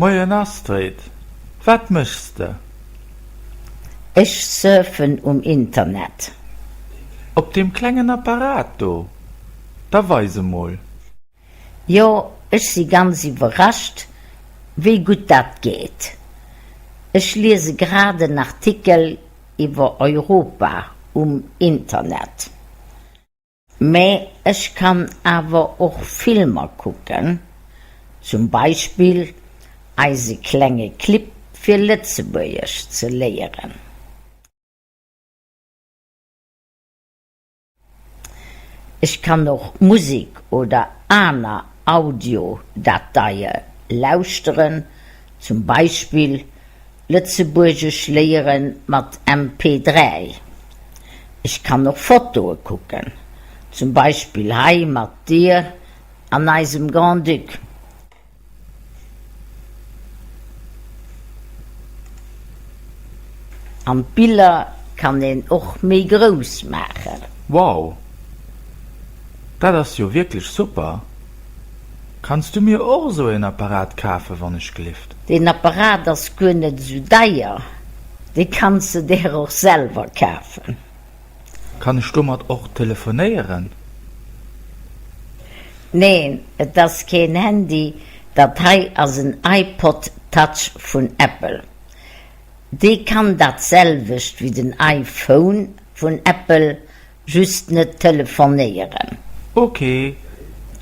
Moien Astrid, wat méchs de? Ech surfen um Internet. Op deem klengen Apparat do? Da weis emol. Jo, ech si ganz iwwerrascht, wéi gutt dat geet. Ech liese grad en Artikel iwwer Europa um Internet. Mä ech kann awer och Filmer kucken, zum Beispill eise klenge Clip fir Lëtzebuergesch ze léieren. Ech kann och Musek oder aner Audiodateie lauschteren, zum Beispill Lëtzebuergesch léiere mat MP3. Ech kann och Fotoe kucken, zum Beispill hei mat dir an eisem Grand-Duc. An d'Biller kann een och méi grouss maachen. Wow! Dat ass jo wierklech super! Kanns du mir och esou een Apparat kafen, wann ech glift? Deen Apparat ass guer net esou deier, dee kanns de der och selwer kafen. Kann ech domat och telefonéieren? Neen, et ass keen Handy, dat hei ass en iPod Touch vun Apple. Dee kann dat selwecht wéi den iPhone vun Apple, just net telefonéieren. Ok,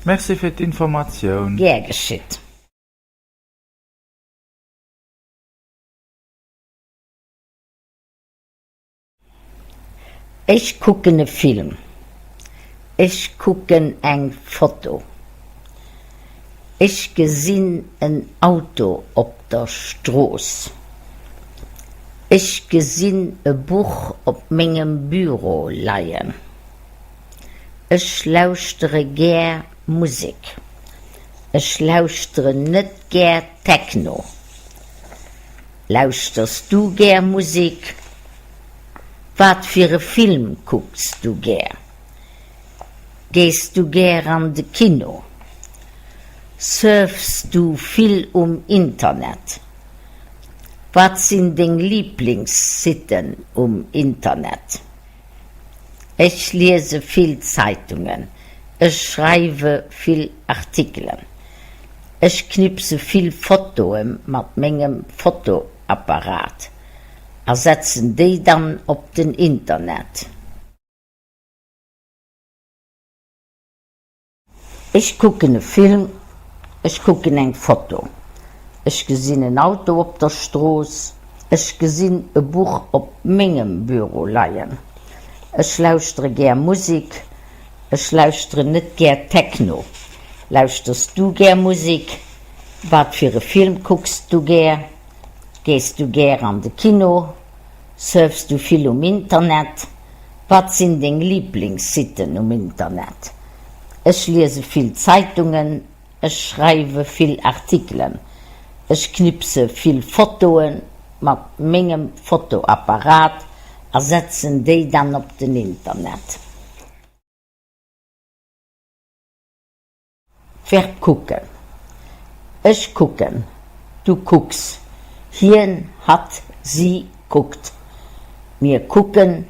merci fir d'Informatioun. Gär geschitt. Ech kucken e Film. Ech kucken eng Foto. Ech gesinn en Auto op der Strooss. Ech gesinn e Buch op mengem Büro leien. Ech lauschtere gär Musek. Ech lauschteren net gär Techno. Lauschters du gär Musek? Wat fir e Film kucks du gär? Gees du gär an de Kino? Surfs du vill um Internet? Wat sinn deng Liblingssitten um Internet? Ech liese vill Zeitungen. Ech schreiwe vill Artikelen. Ech knipse vill Fotoe mat mengem Fotoapparat a setzen déi dann op den Internet. Ech kucken e Film. Ech kucken eng Foto. Ech gesinn en Auto op der Strooss. Ech gesinn e Buch op mengem Büro leien. Ech lauschtere gär Musek. Ech lauschteren net gär Techno. Lauschters du gär Musek? Wat fir e Film kucks du gär? Gees du gär an de Kino? Surfs du vill um Internet? Wat sinn deng Liblingssitten um Internet? Ech liese vill Zeitungen. Ech schreiwe vill Artikelen. Ech knipse vill Fotoe mat mengem Fotoapparat a setzen déi dann op den Internet. Verb kucken, Ech kucken, du kucks, hien, hatt, si kuckt, mir kucken,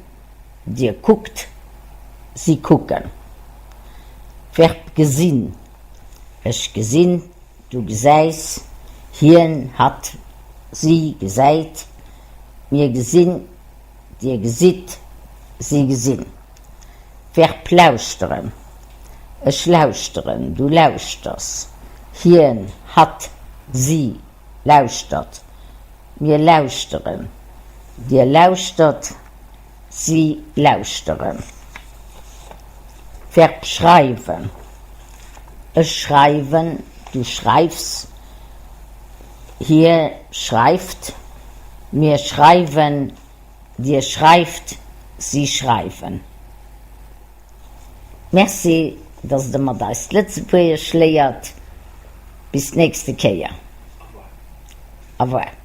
dir kuckt, si kucken. Verb gesinn, Ech gesinn, du gesäis, hien, hatt, si gesäit, mir gesinn, dir gesitt, si gesinn. Verb lauschteren, Ech lauschteren, du lauschters, hien, hatt, si lauschtert, mir lauschteren, dir lauschtert, si lauschteren. Verb schreiwen, Ech schreiwen, du schreifs, hie schreift, mir schreiwen, dir schreift, si schreiwen. Merci, dass der mat eis d'Lëtzebuergesch léiert. Bis d'nächste Kéier. Au revoir.